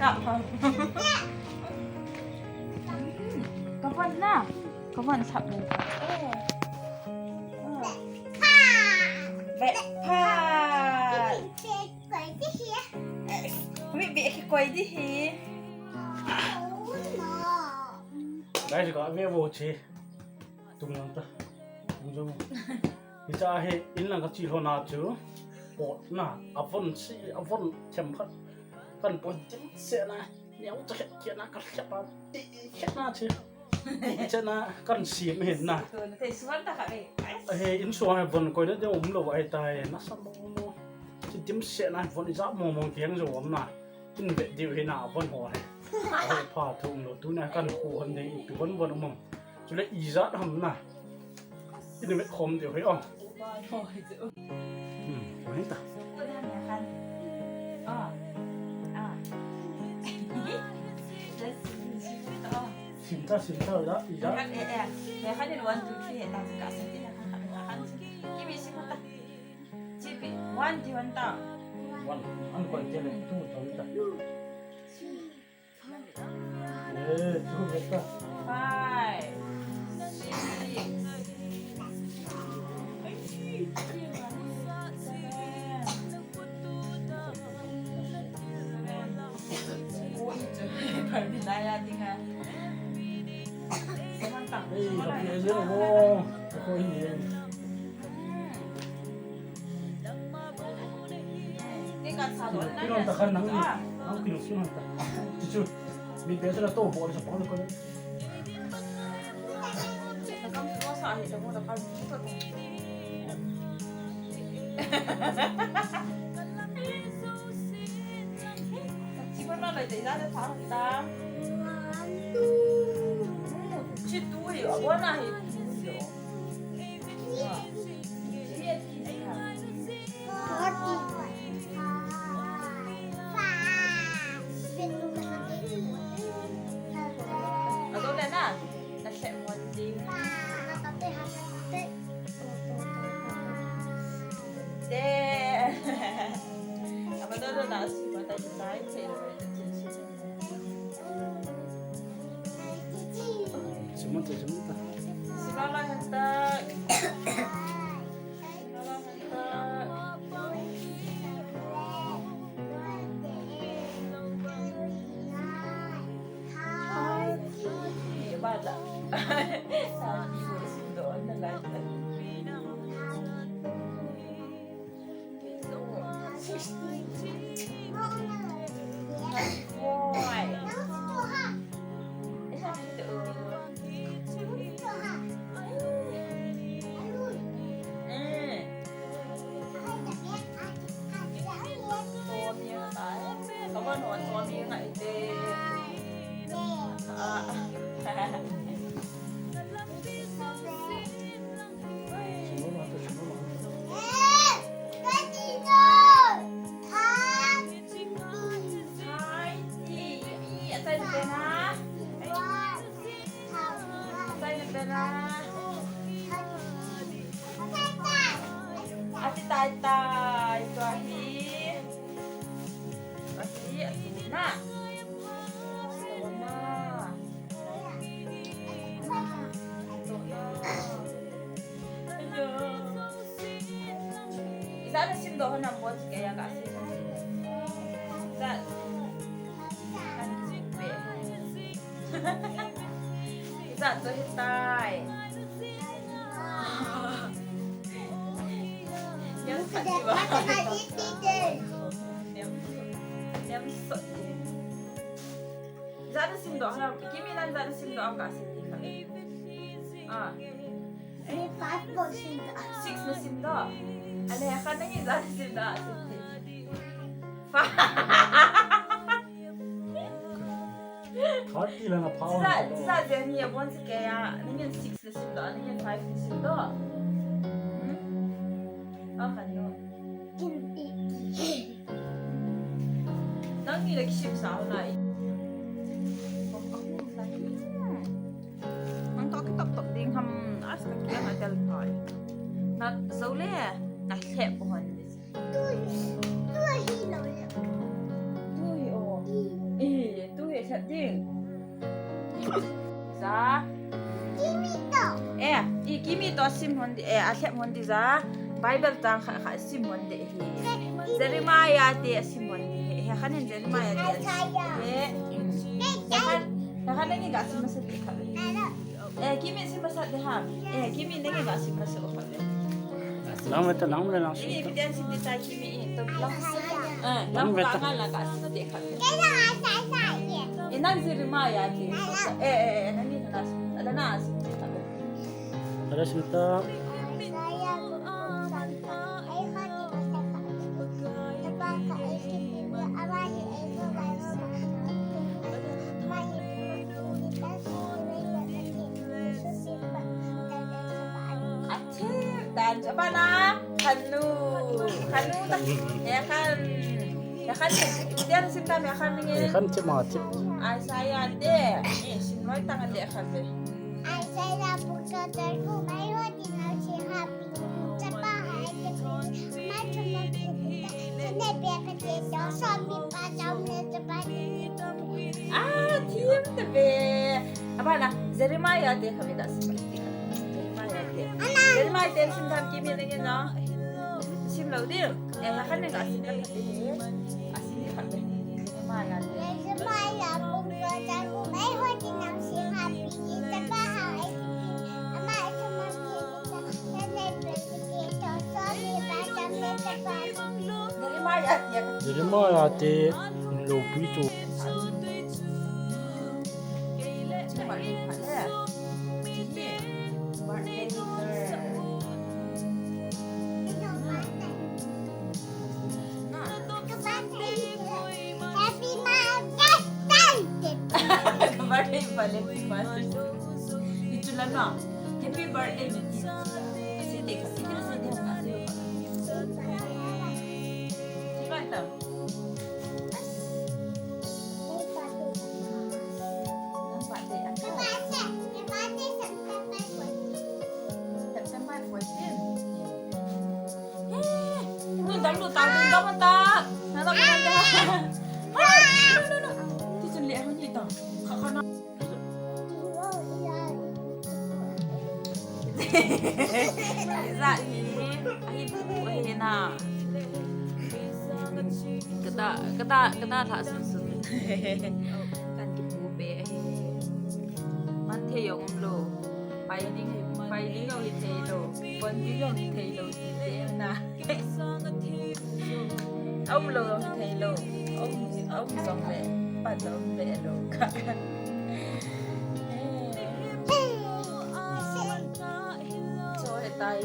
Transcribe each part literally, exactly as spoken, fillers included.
Ka von na. Ka von sap le. Ve pha. Mi be ki koi di hi. Guys, ka ve vo che. Tung lang ta. Tung jong. Hicha hi in lang ka chi lhona chu. Pot na, a von si, a von themkhat. Kan pon tin se na. Neo cha khet kia na ka khet pa. Ti khet na che. Ti che na kan si me hin na. Tu na te suan ta ka ve. Ai. He in suan he von koi na de um lo ai tai na sa mo mo. Ti dim se na von i ja mo mo kiang jo om na. In ve diu hi na von ho he. Ai pha thum lo tu na kan khu hon de i pi von von um. Chule ijat ham na. Ina met khom diu hi o. Hmm, koi ta. Sim ta, sim ta, ijat, ijat. One, ti one ta. One, an koi te le, two, koi ta. Eh, two beta. Five, six, seven. Oi, tu. Parbinaya dinga. Seven ta. Eh, seven ta. Seven ta. Kinung ta khan nang ni, nang kinung kinung ta. Chuchu, mi pe sa na to bol sa bol ko. Nakam sa sa hi sa mo ta khan. Chitu hi, abona hi. Sumata, sumata. Sumata, sumata. Ati tai tai, tua hi. Ati, ati na. Ati na. Ati na. Hello. Ijat na simdoh ho nam bol kei ya ka sim. Ijat. Kan sim be. Ijat to hitai. Niam khat di ba? Niam, niam sot di. Ijat na simdoh ham? Kimi lan ijat na simdoh ham ka sim di kha. Ah. Five bol simdoh. Six na simdoh. Ale khat na ijat na simdoh, sim di. Five. Thirty lang a pha. Tisa, tisa je ni abon si kei a. Nangin six na simdoh, nangin five na simdoh. Hmm? A khan yo. Nangni le kisim sa ho nai. Nang to kitop top ding ham as ka kia na tel pai. Na zo le, na hlep hon. Tui, tui hi lo le. Tui o. I. I. A. Kimi to. Eh, i Kimi to sim hon di, eh, alhep hon di ja. Bible chang khat khat sim hon di hi. Jeremiah te sim hon di hi. He khan in Jeremiah te. Isaiah. He. He khan, he khan nangin ga sim masa di khat. Eh, Kimi sim masa di ha. Eh, Kimi nangin ga sim masa khat. Lang beta, lang beta, lang beta. Ini evidence di tai Kimi in. To lang. Eh, lang beta. Lang beta. Kaya Isaiah. Eh, nang Jeremiah ti. Eh, eh, eh, nang ni na. Ada na. Ada sita. Athil dan chu abana. Khanu. Khanu ta. He khan. He khan ni. Tia sim ta he khan ni. He khan ti ma ti. Isaiah te. Eh, sin noi tang le khan be. Isaiah bu ka tar ku mai ho ti na si ha pi. Chapa ha ai te ku. Mai chu ma ti. Ne be ka te so so mi pa jam le chapa ni. Ah, thiam ta be. Abana, Jeremiah te kha mi da sim. Jeremiah te. Ana. Jeremiah te sim tham Kimi nangin no. Sim lo di. Eh, la khan ne ga sim la khan di. A sim ni khan di. Jeremiah te. Jeremiah bu ka tar ku mai ho ti na si ha pi. Chapa ha ai te ku. Ama ai chu ma ti. Jeremiah te lopi chu. Happy Mother's Day! Ka birthday pala, happy Mother's Day. Ito lang na. Happy birthday, Nikki. Kasi, kasi, kasi, kasi, kasi. Diba ito? Nang birthday ako. September fourteen. Eh, ni dang lu tang ding dang ta. Na ta ko na. Hai, no, no, no. Ti chun le hon ni ta. Kha, kha na. Za hi, ahi bu ahi na. Kata, kata, kata tha sun sun. Kan kipu pe ahi. Man thei jong um lou. Pai ding, pai ding jong hi thei lou. Pon ding jong hi thei lou. Ti te na. Aum lou jong hi thei lou. Aum, aum jong le. Pan jong le lou. Ka. Cho he tai.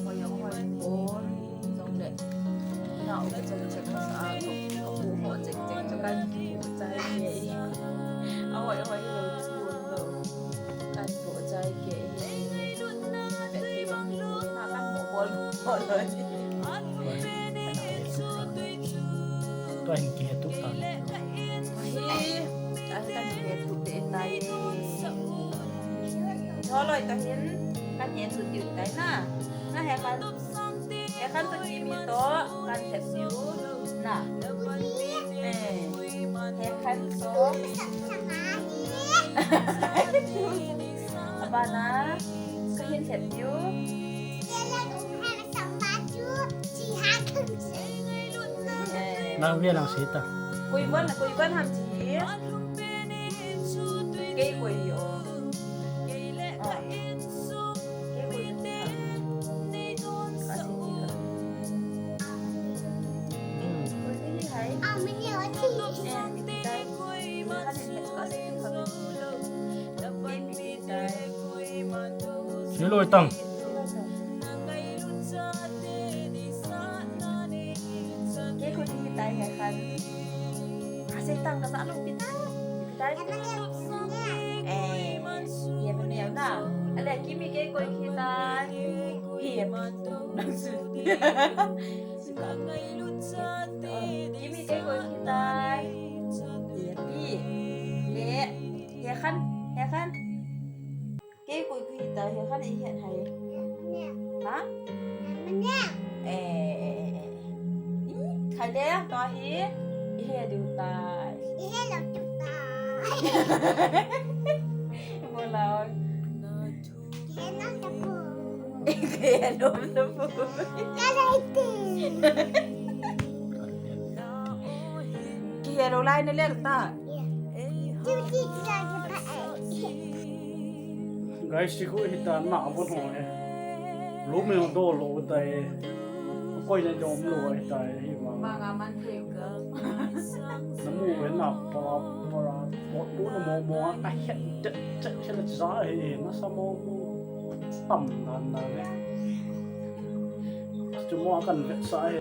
Hoi jong hoi pon. Jong le. Na u ka chak chak sa. Apu ho chak chak chak kan. Chai ke. Ahoi hoi lou. Kan pu chai ke. Pet thei bang. Na kan pu bol. Bol lou. Tua hin kihetup ta. Ahi, ahi kan kihetup te tai. Tholoi ta hin kan hetup diu tai na. Na he kan, he kan to Kimi to kan het diu na. Eh, he kan to. Abana, ka hin het diu. Nang via nang sita. Koi van, koi van ham chi. Kei koi yo. Ah. Kei koi yo. Ka si ti ka. Hmm. Koi ti ni hai. Ah, mani o ti. Eh, ti tai. Ka si ti ka. Kei ti tai. Siloi tang. Kei koi ti tai he kan. Ka sei tang ka sa lo pi tai. Pi tai. Eh, ye me me na. Ale Kimi kei koi ki tai. Ye. Kimi kei koi ki tai. Ye pi. Ye. Ye kan. Ye kan. Kei koi koi ta he kan i het hai. Ha? Eh, eh, eh, eh. I, kha le, to hi, i he diu tai. I he lo diu tai. Mola. Kaya nom na po. Kaya lo lai na ler ta. Guys, si ko hita na abo no eh. Lu me do lo ta eh. Koi na do lo ta eh. Hi ma. Manga man thei ka. Namu ve na para para pot tu na mo mo a ka het det det het za he na sa mo mo tam dan dan he. Chu mo kan vetsah he.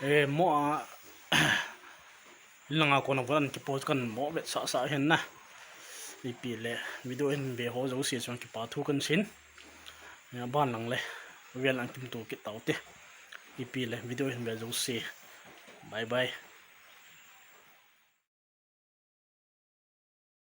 Eh, mo a langa kona von kipost kan mo vetsah sah hen na. Ipi le video hin ve ho jouse chun kipa thu kan sin. Aban lang le vel an kimto kit taute. Ipi le video hin ve jouse. Bye bye.